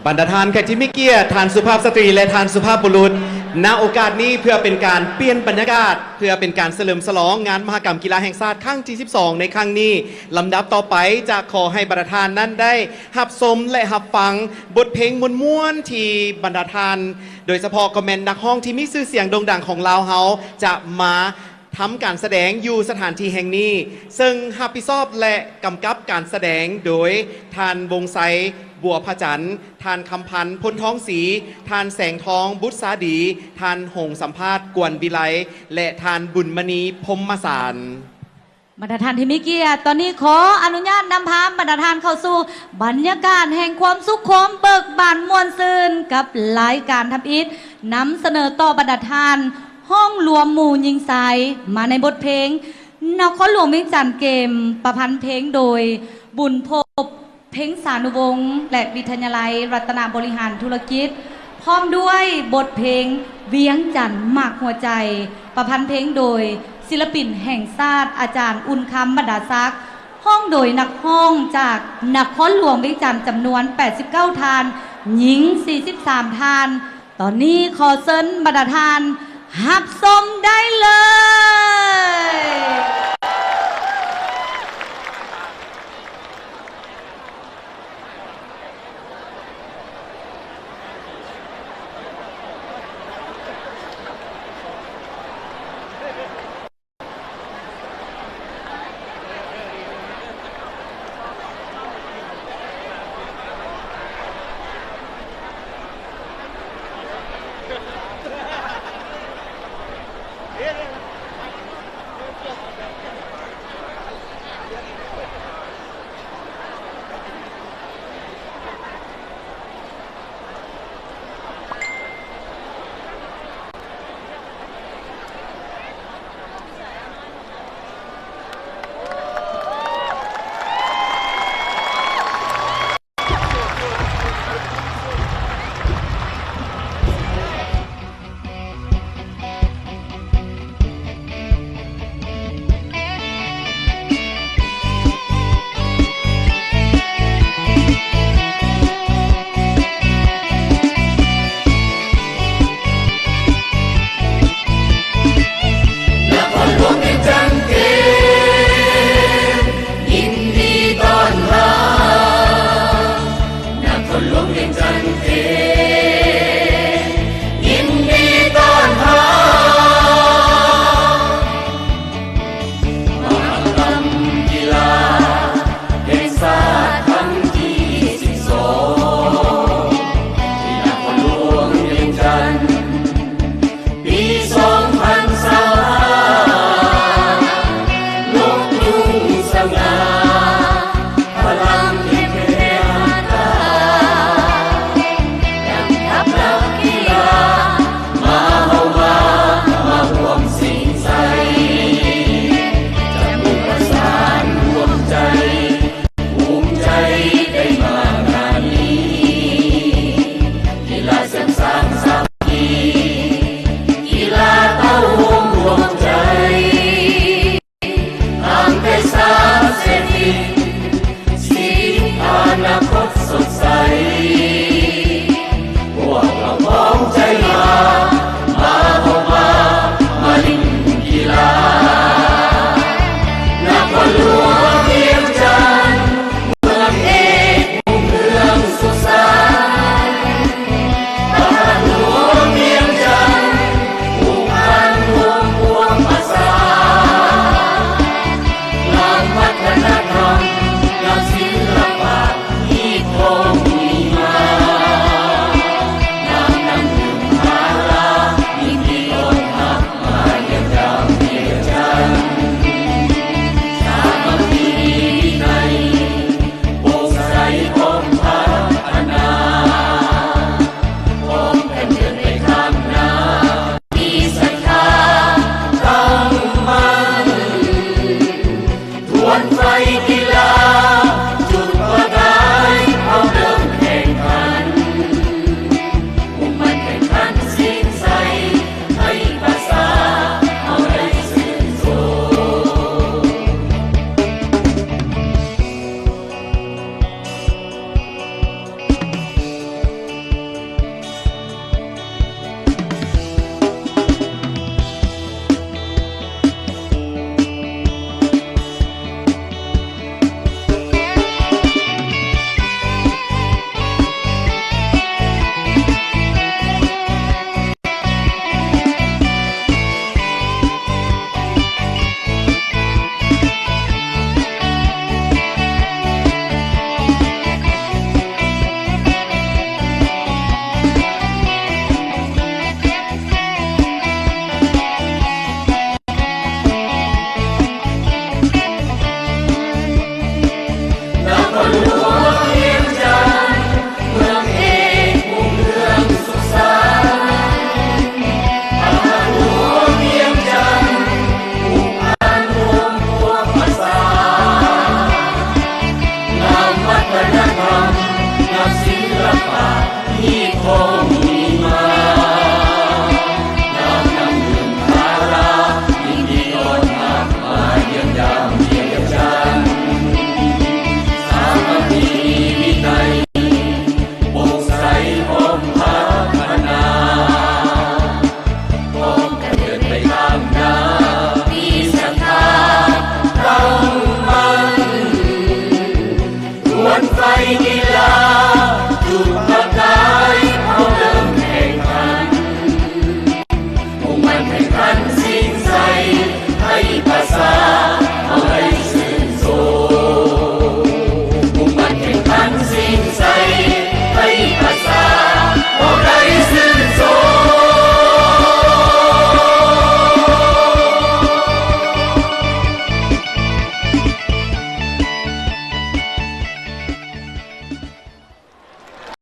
ບັນດາທ່ານແຂກທີ່ມີກຽດ, ທ່ານສຸພາບສະຕີ ແລະ ທ່ານສຸພາບບຸລຸດ, ນະໂອກາດນີ້ເພື່ອເປັນການປ່ຽນບັນຍາກາດ, ເພື່ອເປັນການສະເຫຼີມສະຫຼອງງານມະຫະກຳກິລາແຫ່ງຊາດຄັ້ງທີສິບສອງໃນຄັ້ງນີ້, ລຳດັບຕໍ່ໄປຈະຂໍໃຫ້ບັນດາທ່ານນັ້ນໄດ້ຮັບຊົມ ແລະ ຮັບຟັງບົດເພງມ່ວນໆທີ່ບັນດາທ່ານ, ໂດຍສະເພາະກໍແມ່ນນັກຮ້ອງທີ່ມີຊື່ສຽງໂດ່ງດັງຂອງລາວເຮົາ ຈະມາ ທຳການສະແດງຢູ່ສະຖານທີ່ແຫ່ງນີ້, ເຊິ່ງຮັບຜິດຊອບ ແລະ ກຳກັບການສະແດງໂດຍ ທ່ານ ວົງໄຊ ບົວພະຈັນ, ທ່ານ ຄຳພັນ ພົນທອງສີ, ທ່ານ ແສງທອງ ບຸດສາດີ, ທ່ານ ຫົງສຳພາດ ກວນວິໄລ ແລະ ທ່ານ ບຸນມະນີ ພົມມະສານ. ບັນດາທ່ານທີ່ມີກຽດ, ຕອນນີ້ຂໍອະນຸຍາດນຳພາບັນດາທ່ານເຂົ້າສູ່ບັນຍາກາດແຫ່ງຄວາມສຸກໂຮມເບີກບານມ່ວນຊື່ນ ກັບລາຍການທຳອິດ ນຳສະເໜີຕໍ່ບັນດາທ່ານ ຮ້ອງລວມໝູ່ຍິງຊາຍ ມາໃນບົດເພງ ນະຄອນຫຼວງວຽງຈັນເກມ, ປະພັນເພງໂດຍ ບຸນພົບ ເພັງສານຸວົງ ແລະ ວິທະຍາໄລລັດຕະນະບໍລິຫານທຸລະກິດ, ພ້ອມດ້ວຍບົດເພງ ວຽງຈັນໝາກຫົວໃຈ, ປະພັນເພງໂດຍ ສິລະປິນແຫ່ງຊາດ ອາຈານ ອຸ່ນຄຳ ບັນດາສັກ, ຮ້ອງໂດຍນັກຮ້ອງຈາກນະຄອນຫຼວງວຽງຈັນ ຈຳນວນ ແປດສິບເກົ້າ ທ່ານ, ຍິງ ສີ່ສິບສາມ ທ່ານ. ຕອນນີ້ຂໍເຊີນບັນດາທ່ານ ຮັບຊົມໄດ້ເລີຍ.